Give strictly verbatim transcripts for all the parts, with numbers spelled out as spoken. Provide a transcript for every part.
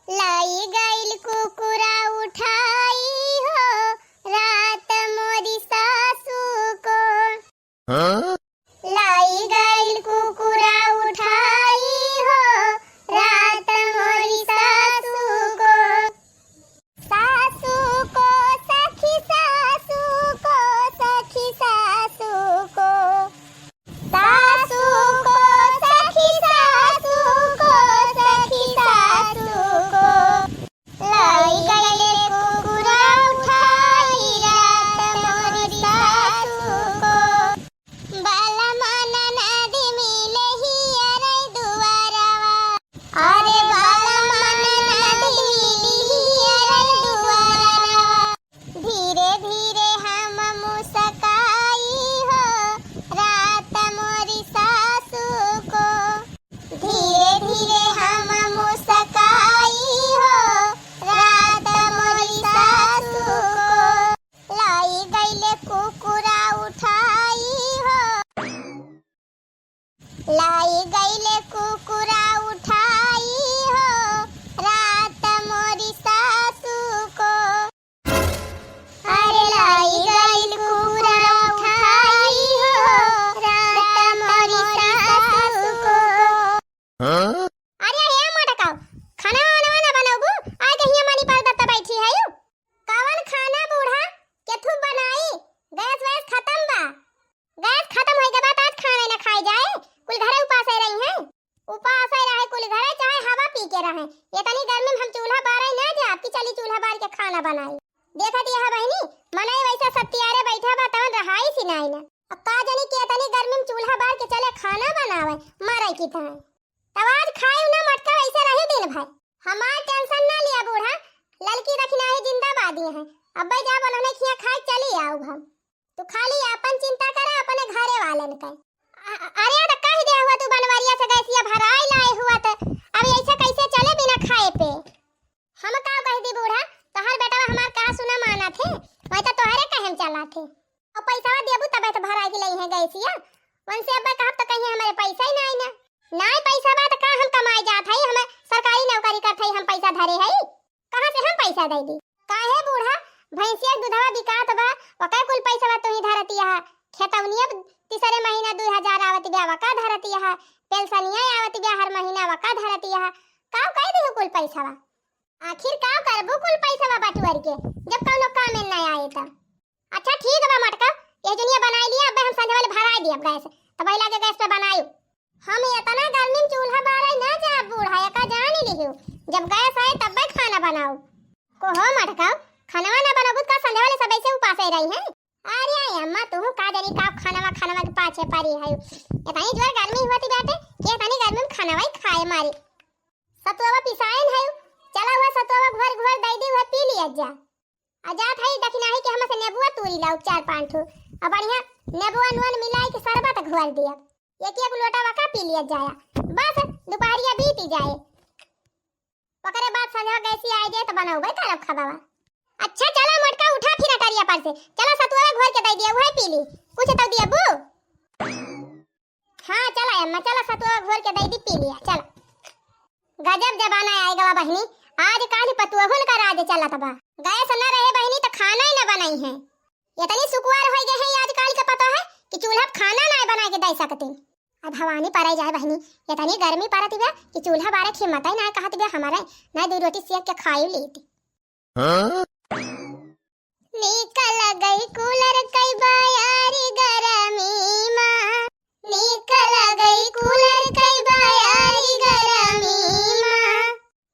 लाई गइल कुकुरा उठाई हो रात मोरी सासू को। हाँ? लाई गइल कुकुरा उठाई हो रात मोरी सासू को। सासू को सखी सासू को सखी सासू को। सासू को सखी सासू को सखी सासू को। लाई गइले कुकुरा उठाई रात मोरी सासू को। बलमा ननद मिले हियरे दुआरवा। अरे बलमा ननद मिले हियरे दुआरवा। धीरे धीरे हम मुस्काई हो रात मोरी सासू को। धीरे धीरे हम मुस्काई हो रात मोरी सासू को। लाई गइले कुकुरा उठाई हो। लाई गइले कुकुरा उठाई हो रात मोरी सासू को। अरे लाई गइल कुकुरा उठाई हो रात मोरी सासू को। हाँ? अरे हे मोटकाऊ, खाना वाना ना बनउबू? आइ के हियाँ मानी पर दत्ता बैठी है यू। कवन खाना बूढ़ा, केथू बनाई? गैस वैस खतम बा। गैस खतम होइ गवा त आज खाना ना खाए जाए, कुल घरे उपासे रही हैं। उपासे रहे कुल घरे, चाहे हवा पी के रहे। एतनी गर्मी में हम चूल्हा बारे ना जाब कि चली चूल्हा बार के खाना बनाई। देखत यह बहिनी, मनई वैसे सत्यारे बैठा बा, तवन रहाई सी नाई ना। अब का जानी कि एतनी गर्मी में चूल्हा बार के चले खाना बनावे, मरे की तरह। तब आज खाई ना मोटका, ऐसे रही दिन भर। हमार tension ना लिया बूढ़ा, ललकी दखिनाही जिंदाबादी है। अब्बे जा बनने खिया खाए चली आउब हम। तू खाली आपन चिंता करा, अपने घरे वालन के। अ-, अरे त कह दे हुआ तू बनवरिया से गैसिया भराई लाए हुआ त अब ऐसे कैसे चले बिना खाए पे? हम का कह दी बूढ़ा, तोहर बेटवा हमार कहा सुना मानत है, वही तो तोहरे कहे में चलत है। और पैसा देबू तबे तो भरा के लई है गैसिया, वनसे अब कहब तो कहीं हमारे पैसा ही नहीं ना। नहीं पैसा बा तो का हम कमाए जात है, हमें सरकारी नौकरी करत है, हम पैसा धरे है, कहाँ से हम पैसा दे दी? काहे बूढ़ा, भैंसिया के दूधवा बिकात बा, वका कुल पैसा बा तू ही धरतिया है, खेतौनिया तीसरे महीना दू हजार आवत बा, वका धरतिया है, पेंशनिया आवत बा हर महीना, वका धरतिया है, का कह दी कुल पैसा बा? आखिर का करबू कुल पैसवा बटुअर के, जब कौनो काम में ना आए त? अच्छा ठीक बा मोटका, ये जनिया बनाई लिया, अबे हम संझा वाले भराई दिया गैस, तब वही लागे गैस पे बनायू। हम इतना गर्मी में चूल्हा बारे ना जाब बूढ़ा, एका जान लिहियो, जब गैस आए तब्बे खाना बनाओ। को हो मोटका, खानवा ना बनाबू त का संझा वाले सब ऐसे उपासे रही हैं? अरे अम्मा, तू का जानी का खानवा, खानवा के पाछे पड़ी है। इतनी जोर गर्मी होती बाटे कि इतनी गर्मी में खानवा ही खाए मारी। सतुआ पिसाइन है, चला हुआ सतुआ घोर घोर दे दी, वह पी लिया जा। आ जात है दखिनाही के हम से नेबुआ तूरी लाउ चार पाँच ठो, आ बढ़िया नेबुआ नून मिलाई के शरबत घोर दिया, एक एक लोटा वका पी लिया जाया। बस दोपहरिया बीत जाए, ओकरे बाद संझा गैसी आए जाए तो बनौबे करब खबावा। अच्छा चला मोटका, उठा फिर अटरिया पर से, चला सतुआ घोर के दे दिया, वह पी ली, कुछ तो दिया बू। हाँ, चला अम्मा, चला, सतुआ घोर के दे दी, पी लिया, चला। गजब जमाना आए गवा बहिनी, आज काल पतुअहुन का राज चलत बा। गैस न रहे बहिनी, त खाना ही न बनई है। इतनी सुकुवार होई गए हैं आज काल के पतोह है कि चूल्हा पे खाना ना बनाए के दे सकते। अब भवानी परे जाए बहिनी, इतनी गर्मी पड़त बा कि चूल्हा बारे के हिम्मत ही ना कहत बा हमारे, ना दू रोटी सेक के खाई लीत। हाँ? नीक लगई कूलर कई बयारी गरमी मा, नीक लगई कूलर कई बयारी गरमी मा।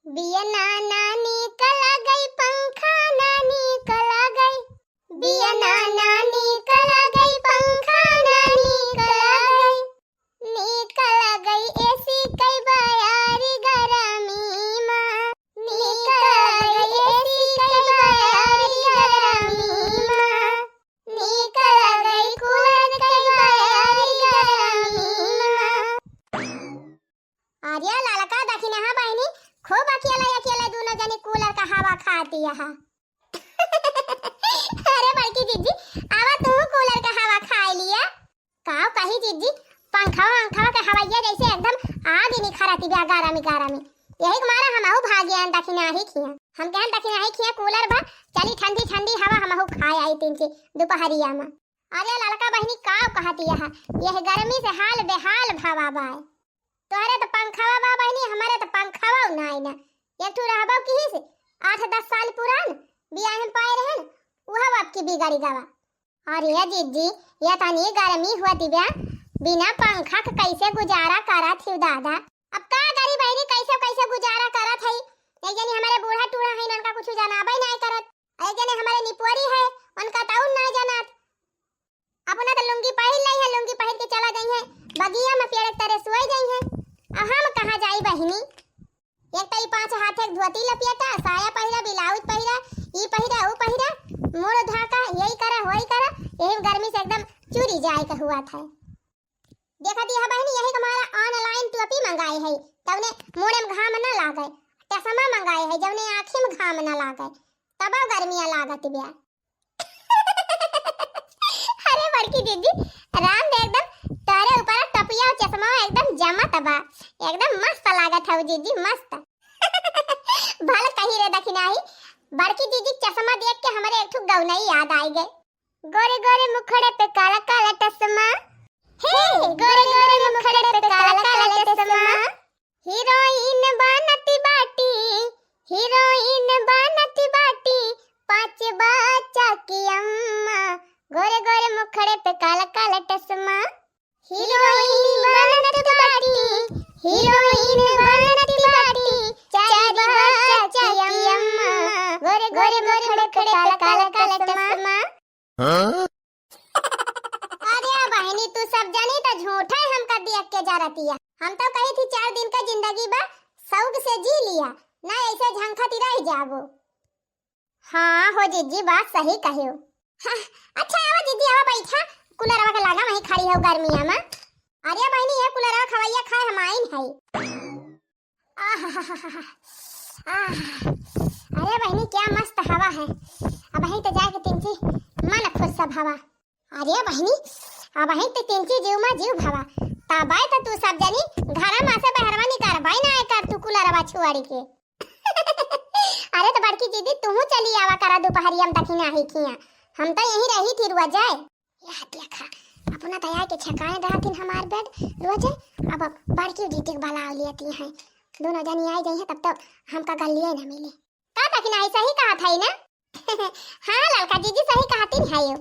बियना ना नीक लगई, पंखा ना नीक लगई, बियना ना नीक लगई, पंखा ना नीक लगई। नीक लगई एसी कई बयारी गरमी मा, नीक लगई एसी कई बयारी गरमी मा, नीक लगई कूलर कई बयारी गरमी मा। अरे ललका दखिनहा बहिनी, खूब अकेले अकेले दोनों जनी कूलर का हवा खाती है। अरे बड़की जीजी, आवा तू कूलर का हवा खाए लिया। काव कही जीजी, पंखवा वंखवा के हवैया जैसे एकदम आग ही निखरती बा गरमी गरमी। यही के मारा हमहू भागियन ता दखिनाही खिया। हम कहन दखिनाही खिया कूलर बा, चली ठंडी ठंडी हवा हमहू खाए आई तीन ची दुपहरिया में। अरे ललका बहिनी, का कहत यह, यह गर्मी से हाल बेहाल भवा बाय। तोहरे तो पंखवा बा बहिनी, हमरे तो पंखवा नाई ना। एक ठो रहबो किहिस, आठ दस साल पुरान, बियाह में पाए रहन, उहो अब की बिगड़ गवा। अरे जिज्जी, ये तनी गर्मी हुआ दिव्या, बिना पंखा के कैसे गुजारा करत हिउ दादा? अब का करी बहिनी, कैसे कैसे गुजारा करत है? एक जनी हमारे बूढ़ा टूढ़ा है, उनका कुछ जनाबे नहीं करत। एक जने हमारे निपोरी है, उनका तउन नहीं जनात। अपना तो लुंगी पहिर लई है, लुंगी पहिर के चला जाई है बगिया में, पेड़ के तरे सोई जाई है। अब हम कहाँ जाई बहिनी? एक तो ई पाँच हाथ एक धोती लपेटा, साया पहिरा, ब्लाउज पहिरा, ई पहिरा, ऊ पहिरा, मुड़ ढाका, यही करा, वही करा, यही में गर्मी से एकदम चूरी जाए के हुआ था। देखा दिया बहिनी, यही तुम्हारा online टोपी मंगाए है, तवने मुड़े में घाम ना लागे, चश्मा मंगाए है, जवने आँखी में घाम ना लागे, तब गर्मियाँ लागत बिया। अरे बड़की दीदी, राम दे एकदम तोरे ऊपर टोपिया और चश्मा एकदम जमत बा, एकदम मस्त लागत हौ दीदी, मस्त। भल कही रे दखिनाही, बड़की दीदी चश्मा देख के हमरे एक ठो गौनई याद आई गए। गोरे गोरे मुखड़े पे काला काला चश्मा, हे, गोरे गोरे मुखड़े पे काला काला चश्मा। हीरोइन बनत बाटी, हीरोइन बनत बाटी, पाँच बच्चा की अम्मा। गोरे गोरे मुखड़े पे काला काला चश्मा। हीरोइन बनत बाटी, हीरोइन बनत बाटी, चार बच्चा की अम्मा। गोरे गोरे मुखड़े पे काला काला चश्मा। हाँ? अरे बहिनी, तू सब जनी तो झूठा है हमका देख के जरतिया। हम तो कही थी चार दिन का जिंदगी बा, शौक से जी लिया, ना ऐसे झंखत ही रह जाबो। हाँ हो जिज्जी, बात सही कहे हो। हाँ, अच्छा आवा जिज्जी, आवा बैठा, कूलरवा के लागा वहीं खड़ी हो गर्मिया में। अरे बहिनी, ये कूलरवा खवैया खाए हम आइन है। आह, आह, अरे बहिनी, क्या मस्त हवा है। अब वहीं तो जाके तिनची मन खुश सब हवा। अरे बहिनी, अब वहीं तो तिनची जीव मा जीव भवा। तबाय तो तू सब जनी घर मा से बहरवा निकरबाई ना कर तू कूलरवा छुआड़ी के। अरे तो बड़की दीदी, तू चली आवा करा दुपहरिया में दखिनाही खिया। हम तो यहीं रही थी रोज जाए। यह देखा, अपना दया के छकाए रहथिन हमार बेड रोजे, अब बड़की दीदी के बुला लेती हैं। दोनों जनी आई जाई हैं, तब तो हमका गलिए न मिले। का दखिनाही सही कहा था ना? हाँ ललका जीजी सही कहती है यो।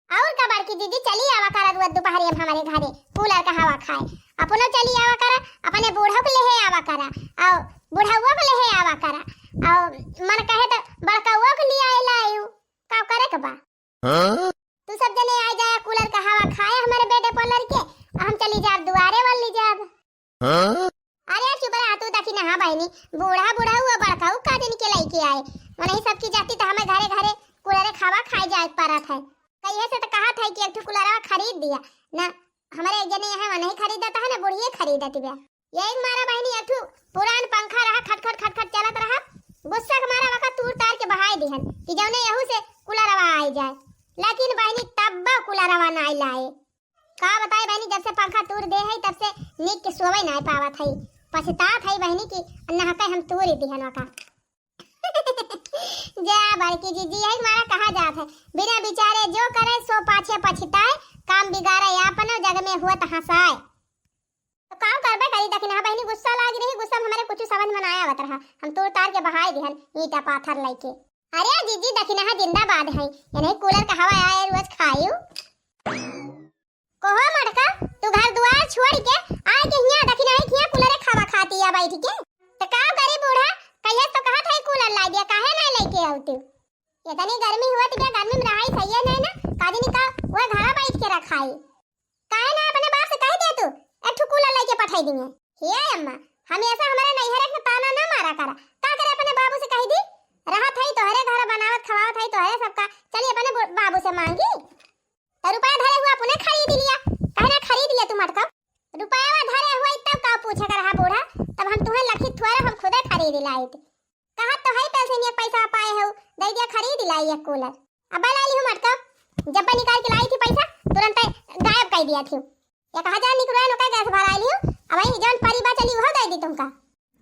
और का बड़की दीदी चली आवा करा रोज दुपहरिया में हमारे घरे कूलर का हवा खाए। अपनो चली आवा करा, अपने बूढ़ो के लेहे आवा करा, और बुढ़ाओ के लेहे आवा करा, और मन कहे तो बड़काओ के लिए आए लायू। का करे के बा? हाँ? तू सब जने आ जाया कूलर का हवा खाए हमारे बेडे पर लड़ के, हम चली जाब दुआरे वाली जाब। हाँ? अरे चुप रहा तू दखिनहा बहिनी, बूढ़ा बूढ़ा हुआ बड़का उ का दिन के लइके आए, मनही सबकी जाती तो हमें घरे घरे कूलरे खावा खाए जाए के परत है। कहिए से तो कहा था कि एक ठो कूलरवा खरीद दिया ना, हमारे एक जने यहाँ नहीं खरीदता है ना, बुढ़िए खरीदत बा। यही मारा बहिनी, एक ठो पुरान पंखा रहा, खटखट खटखट चलत रहा, गुस्सा के मारा वका तूर तार के बहाए दिहन कि जौने यहू से कूलरवा आए जाए। लेकिन बहिनी तब्बो कूलरवा ना लाए। का बताए बहिनी, जब से पंखा तूर दे है तब से नीक के सोवे ना पावत है। पछतात है बहिनी कि नहके हम तूर ही दिहन वका। जा बड़की जीजी, यही मारा कहा जात है, बिना विचारे जो करे सो पाछे पछताए, काम बिगाड़े आपनो जग में हुआ तो हंसाए। तो काम करबे करी, लेकिन हाँ बहिनी, गुस्सा लागी रही, गुस्सा में हमारे कुछ समझ में ना आवत रहा, हम तोड़ तार के बहाए दिहन ईटा पाथर लइके। अरे जीजी, दखिनहा जिंदाबाद है, ये नहीं कूलर का हवा आए रोज खायू। कहो मटका, तू घर दुआर छोड़ के आए के हियां दखिनहा खियां कूलरे खावा खाती है बैठ के। तो का करी बूढ़ा, कहिए तो कहा था कूलर ला दिया, काहे ना लेके आऊ तू? इतनी गर्मी हुआ तो क्या गर्मी में रहाई सही है नहीं ना, कादिनी का वह घरा बैठ के रखाई। काहे ना अपने बाप से कह दे तू, एक ठो कूलर लेके पठाई दिए। हे अम्मा, हमेशा हमारे नैहर के ताना ना मारा करा। का करे अपने बाबू से कह दी, रहा था ही तोहरे घर बनावत खवावत है तोहरे सबका, चलिए अपने बु-, बाबू से मांगी। तो रुपया धरे हुआ अपने खरीद लिया, काहे ना खरीद लिया तू मटका। रुपया धरे हुआ तब का पूछे कर रहा बूढ़ा, तब हम तुम्हें लखी थोड़ा हम खुदे खरीद लाइत। कहत तो है पेंशनिया के पैसा पाए हो, दे दिया खरीद लाई एक कूलर। अब ला ली हूँ मटका, जब निकाल के लाई थी पैसा, तुरंत गायब कर दिया थी। एक हजार निकलवा नो का गैस भरा ली हूँ, अब वही जौन परी बा चली वह दे दी तुमका।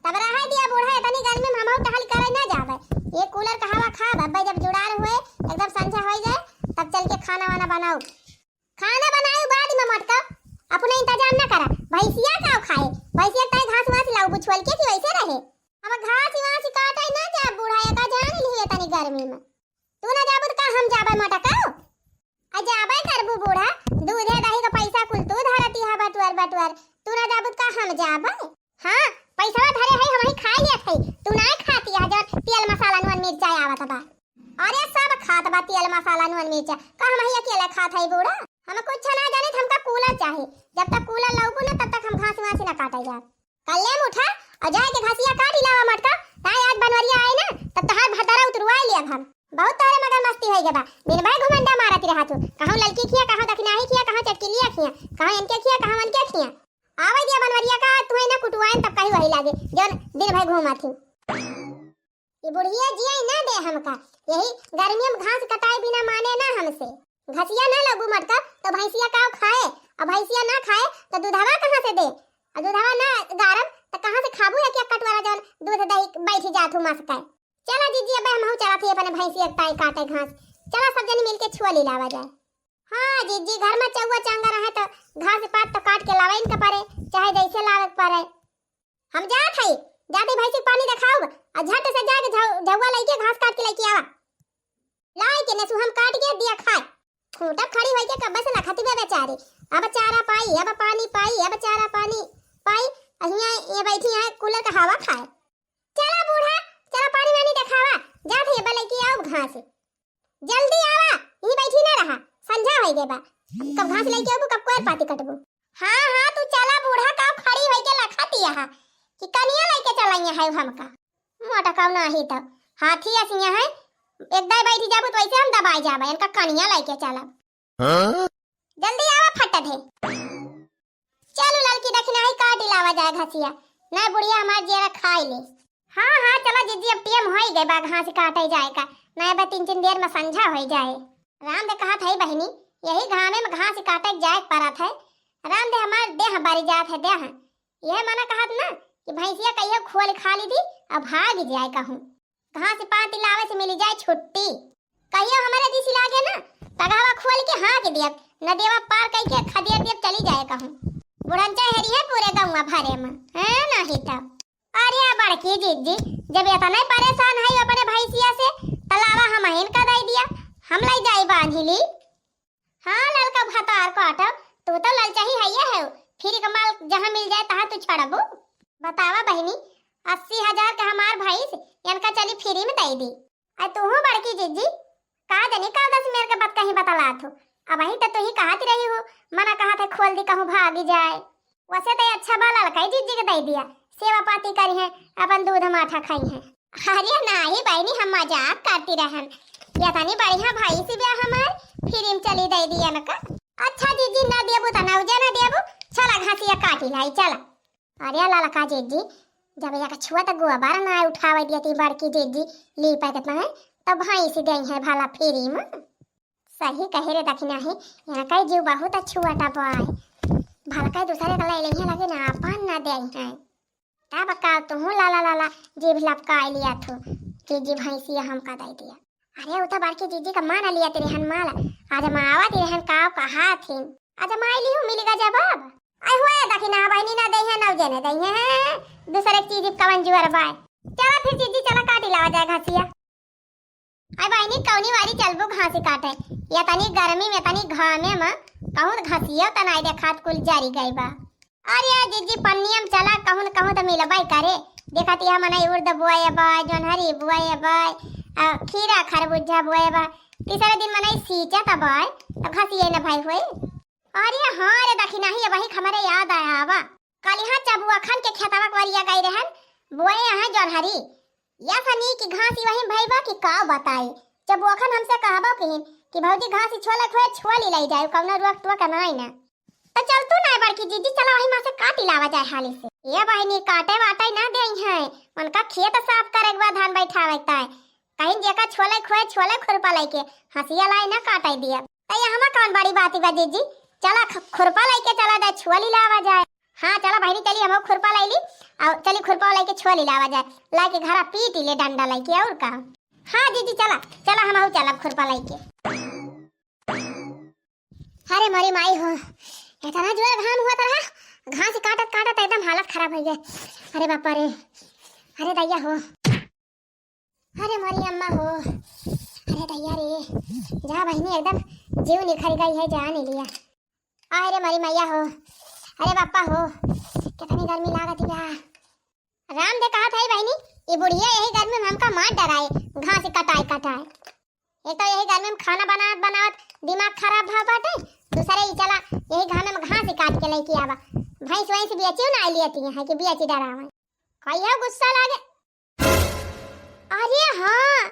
तब रहा दिया बूढ़ा, इतनी गर्मी में हम टहल करे ना ना करा, भैंसिया का खाए? भैंसिया ताई घास वास लाऊ बुछुअल के कि वैसे रहे? अब घास वास काटे ना जा बूढ़ा, एका जान लिए तनी गर्मी में। तू ना जाबू त का हम जाबे मोटका? आ जाबे करबू बूढ़ा, दूधे दही का पैसा कुल तू धरती है बटुअर बटुअर, तू ना जाबू त का हम जाबे? हाँ, पैसवा धरे है, हमही खाए लियत है, तू ना खाती है जौन तेल मसाला नून मिर्चा आवत बा। अरे सब खात बा तेल मसाला नून मिर्चा, का हमही अकेले खात है बूढ़ा? हम कुछ ना जाने, हमका कूलर चाही। जब तक कूलर लौकू ना तब तक हम घास वास ना काटे जाब। कल्ले में उठा और जाए के घासिया काट इलावा मटका, ताए आज बनवरिया आए ना तब तहार भतारा उतरवाए लिया हम। बहुत तोहरे मगर मस्ती होई गबा, दिन भर घुमंडा मारत रहा तू, कहूँ ललकी खिया, कहूँ दखिनाही खिया, कहूँ चटकिलिया खिया, कहूँ इनके खिया, कहूँ उनके खिया। आवे दिया बनवरिया का, तू ही ना कुटुआइन तब कहीं वही लागे जौन दिन भर घूमा थी। ये बुढ़िया जिया ही ना दे हमका, यही गर्मियों में घास कटाए बिना माने ना हमसे। घसिया ना लगू मटका तो भैंसिया का खाए, और भैंसिया ना खाए तो दूधवा कहाँ से दे, और दूधवा ना गारब तो कहाँ से खाबू एक एक कटोरा जौन दूध दही बैठ जात हूँ मस का। चला जीजी, अब हमहू चला थी अपने भैंसिया के ताई काटे घास। चला सब जनी मिलके छुआ ले लावा जाए। हाँ जीजी, घर में चौवा चांगा रहे तो घास पात तो काट के लावे इनका परे, चाहे जैसे लावे के परे। हम जात हई, जाते भैंसी के पानी देखाउब, आ झट से जाके झौ-, झौवा लइके घास काट के लइके आवा। लाई के नेसु हम काट के दिया खाए। खूंटा खड़ी होई के कब्बे से लखत बे बेचारी। अब चारा पाई, अब पानी पाई, अब चारा पानी पाई। अहिया ये बैठी है कूलर का हवा खाए। चला बूढ़ा, चला पानी वानी देखावा, जात हई बा लइके आउब घास। जल्दी आवा, यहीं बैठी ना रहा, संझा होई गए बा। कब घास लइके आबू, कब कोयर पाती कटबू। हाँ, हाँ, तू चला बूढ़ा, का खड़ी होई के लखा तिया हा कि कनिया लइके चलइया है हमका। मोटा कौन आही तो हाथी असिया है, एक दाई बैठी जाबू तो वैसे हम दबाई जाबे, इनका कनिया लइके चला। हाँ? जल्दी आवा फट दे। चलू ललकी दखिनाही काट लावा जाए घसिया, ना बुढ़िया हमार जेरा खाई ले। हाँ, हाँ, चला जीजी, अब टेम होई गए बा घास काटे जाए का, ना बा तीन तीन देर में संझा होई जाए। राम दे कहत है बहिनी, यही घामे में घास काटे के जाए के परत है। राम दे हमार देह बरी जात है देह। यह मना कहत ना कि भैंसिया कहियो खोल खा ली थी, अब भाग जाए कहूँ। घास पात लावे से मिली जाए छुट्टी। कहियो हमारे दिस लागे ना, पगहवा खोल के हाँक दियब, नदियवा पार कई के खदेर दियब, चली जाए कहूँ। बुढ़न चहेरी है पूरे गौवा भरे में, हैं, नाही तब। अरे बड़की जीजी, जब इतना परेशान है अपने भैंसिया से, त लावा हमहिन का दे दिया, हम ले जाई बांधी ली। हाँ, ललका भतार काटो, तू तो ललचही हइये है, फिर एक माल जहाँ मिल जाए तहाँ तू छड़बू। बतावा बहिनी, अस्सी हजार का हमार भैंस, इनका चली फ्री में दे दी। आ तू हूँ बड़की जीजी, का जानी का दस मेर के बात कहीं बतलात हो। अब वही तो तू ही कहत रही हो, मना कहत है खोल दी कहूँ भागी जाए। वैसे तो अच्छा बा ललका ही जीजी के दे दिया, सेवा पाती करी है, अपन दूध माठा खाई है। अरे नाही बहिनी, हम मजाक करती रहन। इतनी बढ़िया भैंस बिया हमार, फ्री में चली दे दिया न का। अच्छा जीजी, ना देबू त ना उजे ना देबू, चला घसिया काटी लाई, चला। अरे ललका जीजी, जब एक छुआ त गोबर ना उठावे दिया ती बड़की जीजी, ली पैकेट में, तब भैंस दे है भला फ्री में। सही कहे रे दखिनाही, यहाँ का जीव बहुत अच्छुआटा बाय। भलका दूसरे का ले लेहे लगे ना, अपन ना दे हैं। तब का तुहूँ लाला लाला जीभ लपकाए लिया थू कि जी भैंसिया हमका दे दिया। अरे उ तो बड़की जीजी का मान लिया तेरे हन माल, आज मावा तेरे हन काव कहा थी। आज माई लिहू मिलेगा जवाब। आई हुआ दखिना बहिनी ना दे है, ना उजे ना दे है, दूसरे की चीज कवन जुअर बाय। चला फिर जीजी, चला काटी लावा जाए घसिया। आई बहिनी, कौनी वाली चलबू घासी काटे? या तनी गर्मी में, तनी घामे में, कहूँ घसियो त नाई देखात, कुल जरी गई बा। अरे जीजी, पन्नियम चला, कहूँ न कहूँ त मिलबई करे। देखत यह मनई उर्द बोए बा, जोन्हरी बोए बा, आ, खीरा खरबूजा बोए बा। तीसरे दिन मनई सींचत बा, त घसिए न भई होई। अरे हाँ रे दखिनाही, वही हमरे याद आया बा। कलिहा चबुअखन के खेतवा करिया गई रहन, बोए हैं जोन्हरी। या सनी की घासी वही भई बा कि का बताई। चबुअखन हमसे कहबो किहिन कि भौजी घासी छोले खोए छोली लई जाए, कौनो रोक टोक नाई ना। त चल तू ना बड़की जीजी, चला वही माँ से काटी लावा जाए हाली से। ये बहिनी काटे वाटे ना देई है, उनका खेत साफ करे के बा, धान बैठावे के ताय। कहीं जेका छोले खोए छोले खुरपा लइके, हंसिया लाई ना काटे दिया। त ये हमा कौन बड़ी बात बा जीजी, चला ख-, खुरपा लइके चला जाए, छोली लावा जाए। हाँ चला बहिनी, चली हम खुरपा लाई ली, और चली खुरपा लइके छोली लावा जाए, लाके घरा पीटी ले डंडा लइके, और का। हाँ जीजी चला, चला हम चला खुरपा लइके। अरे मोरी माई हो, इतना जोर घाम हुआ था, घास काटत काटत एकदम हालत खराब होइ गए। अरे बापा रे, अरे दैया हो, अरे मोरी अम्मा हो, अरे दैया रे, जा बहिनी एकदम जीव निखर गई है, जान लिया। अरे मोरी मैया हो, अरे बापा हो, कितनी गर्मी लागत बा। राम दे कहत है बहिनी, ई बुढ़िया यही गर्मी में हमका मार डराए, घास कटाए कटाए। एक तो यही गर्मी में खाना बनावत बनावत दिमाग खराब भा बाटे, दूसरे ई चला यही घाम में घास ही काट के लेके आवा। भैंस वैंस बेचियो ना लियती है कि बेची डरावे। कहियो गुस्सा लागे। अरे हाँ,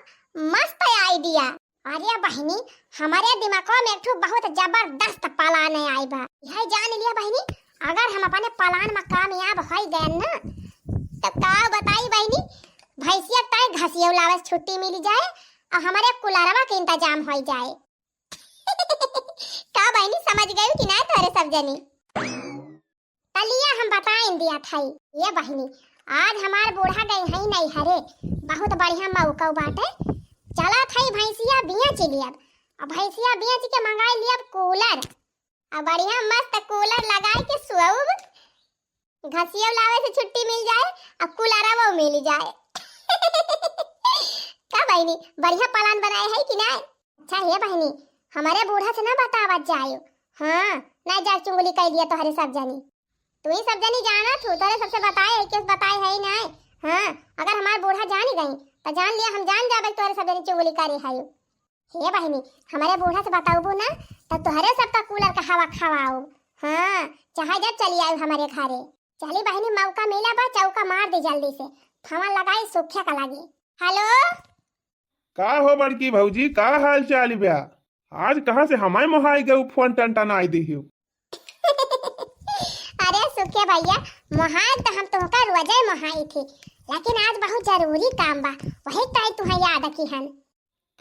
मस्त idea। अरे बहिनी, हमारे दिमाग में एक ठो बहुत जबरदस्त plan आई बा। यह जान लिया बहिनी, अगर हम अपने plan में कामयाब हो गए ना, तो का बताई बहिनी, भैंसिया ताई घसियो लावे से छुट्टी मिल जाए और हमारे कुलरवा के इंतजाम हो जाए। का बहिनी, समझ गई कि ना तोरे सब जनी? तलिया हम बताइन दिया थाई। ये बहिनी, आज हमार बूढ़ा गई है नैहरे, बहुत बढ़िया मौका बाटे। चला थाई भैंसिया बेच लियब, अब भैंसिया बेच के मंगाई लियब कूलर, अब बढ़िया मस्त कूलर लगाई के सोउब। घसियो लावे से छुट्टी मिल जाए और कुलरवो मिल जाए। का बहिनी, बढ़िया plan बनाए है कि ना? अच्छा हे बहिनी, हमारे बूढ़ा से ना बतावत जायो। हाँ, ना जा चुंगली कह दिया तोहरे सब जनी। तू ही सब जनी जाना थू, तोहरे सबसे बताए है, किस बताए है ही ना। हाँ, अगर हमार बूढ़ा जान गई तो जान लिया हम जान जाबे तोहरे सब जनी चुंगली करे है। हे बहिनी, हमारे बूढ़ा से बताऊबू ना तो तोहरे सबका कूलर का हवा खवाओ। हाँ, चाहे जब चली आयो हमारे घरे। चली बहिनी, मौका मिला बा, चौका मार दे जल्दी से। फोन लगाई सुखिया का लागी। हेलो। का हो बड़की भौजी, का हाल चाल बा? आज कहाँ से हमारे मोहाई गए फोन टन टन आई दी हो? अरे सुखे भैया, मोहाई तो हम तुमका रोजे मोहाई थी, लेकिन आज बहुत जरूरी काम बा, वही ताई तुम्हें याद की हन।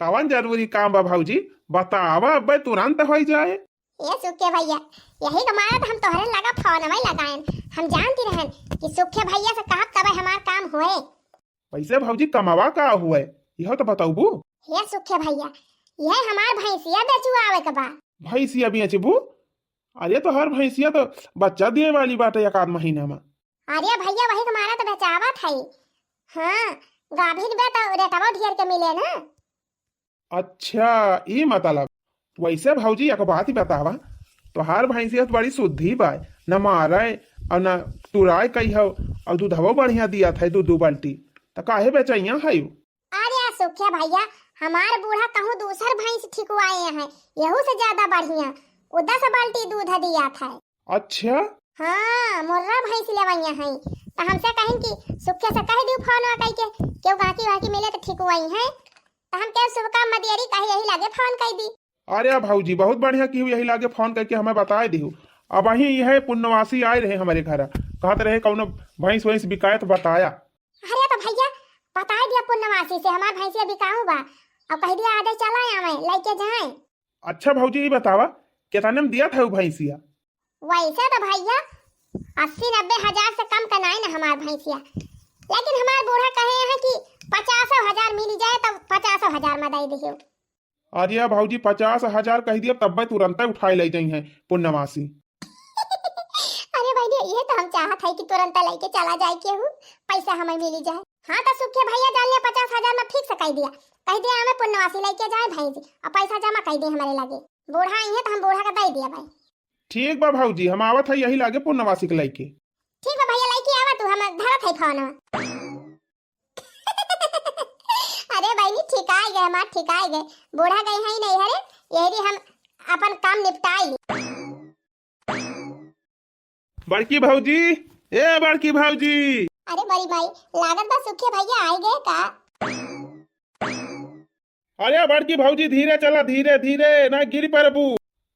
कवन जरूरी काम बा भौजी? बतावा, अब्बे तुरंत होइ जाए। ए सुखे भैया, यही के मारे तो हम तोहरे लगा फोन में लगाएन। हम जानती रहन कि सुखे भैया से कहब तबे हमार काम होए। वैसे भौजी कमावा का हुए, यह तो बताऊबू? हे सुखे भैया, यह हमार भैंसिया बेचुआवे के बा। भैंसिया बेचबू? अरे तो हर भैंसिया तो बच्चा दिए वाली बाटे एक आध महीना में। अरे भैया, वही के मारे तो बेचावत है। हाँ, गाभिन बे तो रेटवा ढेर के मिले ना। अच्छा, ई मतलब। वैसे भौजी एक बात ही बतावा, तोहार भैंसिया तो बड़ी शुद्धि बा, न मारे और न तुराए कही हो, और दूधवो बढ़िया दिया था दू दू बाल्टी, तो काहे बेचैया है? अरे सुखे भैया, हमार बूढ़ा कहूँ दूसर भैंस ठिकवाए हैं, यहू से ज्यादा बढ़िया, वो दस बाल्टी दूध दिया था। अच्छा। हाँ, मुर्रा भैंस लेवैया हैं, तो हमसे कहिन कि सुखे से कह दियो फोन कह के, केहू गाहकी वाहकी मिले तो ठिकवाई हैं, तो हम केहू शुभ काम मदियरी कहे यही लागे फोन कह दी। अरे भौजी, बहुत बढ़िया की यही लागे फोन करके हमें बताए दिहू। अबहीं यह पुन्नवासी आए रहे हमारे घर, कहत रहे कौनो भैंस वैंस बिकाए तो बताया। अरे तो भैया, बताए दिया पुन्नवासी से हमार भैंसिया बिकाऊ बा, और कह दिया आजे चला आवे लेके जाए। अच्छा भौजी, ये बतावा, कितने में दिया था वो भैंसिया? वैसे तो भैया, अस्सी नब्बे हजार से कम का नाई ना हमार भैंसिया, लेकिन हमार बूढ़ा कहे हैं कि पचासो हजार मिल जाए तो पचासो हजार में दे दियो। अरे भौजी, पचास हजार कह दिया, तब्बे तुरंते उठाए ले जाई हैं पुन्नवासी। अरे बहिनी, ये तो हम चाहत है कि तुरंत लेके चला जाए केहू, पैसा हमें मिली जाए। हाँ तो सुखे भैया, जान लिया पचास हजार में fix कह दिया, कह दिया हमें पुन्नवासी लेके जाए भैंस, और पैसा जमा कह दे हमारे लगे। बूढ़ा आई है तो हम बूढ़ा का दे दिया भाई। ठीक बा भौजी, हम आवत है यही लागे पुन्नवासी के लेके। ठीक बा भैया, लेके आवा तू, हम धरत है फोन। अरे बहिनी, ठिकाए गए हमार, ठिकाए गए। बूढ़ा गए हैं ही नहीं हरे, यही हम अपन काम निपटाई ली। बड़की भौजी, ए बड़की भौजी। अरे बड़ी माई, लागत बा सुखे भैया आए गए का? अरे बड़की भौजी, धीरे चला, धीरे धीरे, ना गिरी परबू।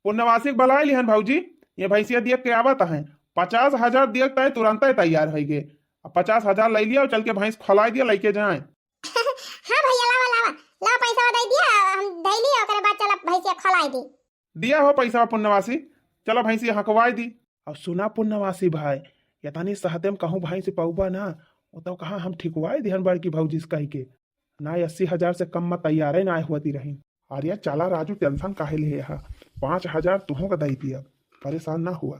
पुन्नवासी के बुलाए लिहन भौजी, ये भैंसिया दिया के आवत है, पचास हजार दिया के तुरंते तैयार है गे। अब पचास हजार ले लिया और चल के भैंस खोलाई दिया, लेके जाए। हाँ भैया, लावा लावा, लावा पैसा दे दिया, हम दे ली, ओकरे बाद चला भैंसिया खोलाई दी। दिया हो पैसा पुन्नवासी, चला भैंसिया हकवाई दी। और सुना पुन्नवासी भाई, यतनी सहते में कहूँ भैंस पौबा ना, वो तो कहाँ हम ठिकवाई दिहन बड़की भौजी से कह के। ना अस्सी हजार से कम में तैयारे ना होती रही। अरे चला राजू, tension काहे ले है, पाँच हजार तुहों का दे दिया, परेशान ना हुआ।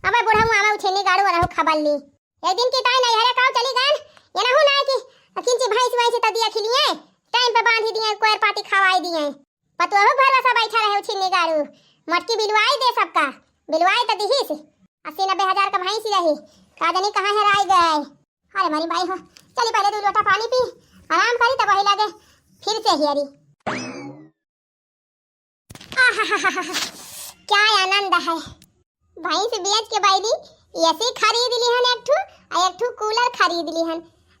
अबे बुढ़ऊ आवे उछेनी गाड़ू रहू खबल ली। एक दिन की ताई नैहरे काऊ चली गन, ये नहू ना कि किंची भैंस वैंस त दिया खिलिए, टाइम पे बांधी दिए, कोयर पाती खवाई दिए। पतोहू भरोसा बैठा रहे उछिन्नी गाड़ू, मटकी बिलवाई दे सबका, बिलवाई त दिहिस। अस्सी नब्बे हजार का भैंस रही, का जानी कहाँ हेराई गए। अरे मरी बाई हो, चली पहले दो लोटा पानी पी, आराम करी, तब वही लगे फिर से हियरी। आहाहाहा, क्या आनंद है। भैंस बेच के बैली एसी खरीद लिहन एक ठू, आ एक ठू कूलर खरीद लिहन।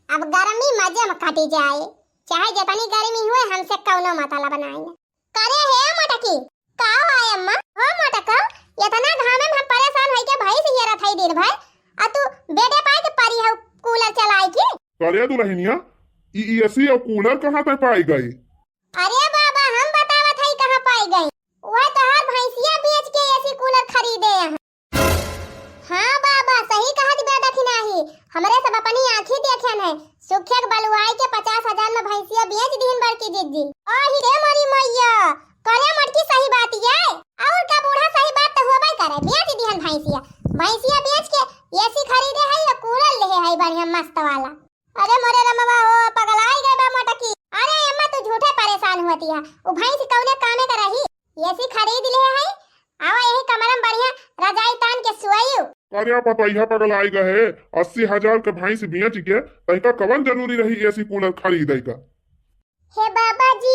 अब गर्मी मजे में कटी जाए, चाहे जितनी गर्मी हुए, हमसे कौनो मतलब नाई। करे हे मटकी, का हो अम्मा? हो मटका, इतना घामे में हम परेशान होई के भैंस हेरत हई दिन भर, आ तू बेडे पाए के परी हऊ कूलर चलाई के? करे दुल्हनिया, ई एसी और कूलर कहाँ तक पाई गई? अरे बाबा, हम बतावत हई कहाँ पाई गई। वह तोहार भैंसिया बेच के एसी कूलर खरीदे हैं। हाँ बाबा, सही कहत बा दखिनाही, हमरे सब अपनी आँखी देखेन है। सुखे के बलुआई के पचास हजार में भैंसिया बेच दिहन बड़की जिज्जी। आही रे मोरी मैया, करे मटकी सही बात ये। और का बूढ़ा, सही बात तो होबे करे, बेच दिहन भैंसिया। भैंसिया बेच के एसी खरीदे है या कूलर लेहे है बढ़िया मस्त वाला। अरे मोरे रमवा हो, पगलाई गए बा मोटकी। अरे अम्मा, तू झूठे परेशान होती है, उ भैंस कौने कामे का रही? एसी खरीद ले है, आवा यही कमरा में बढ़िया रजाई तान के सुआयु। अरे पतोहिया पगलाई गए, अस्सी हजार के भैंस बेच के तैका कवन जरूरी रही एसी कूलर खरीदे का? हे बाबा जी,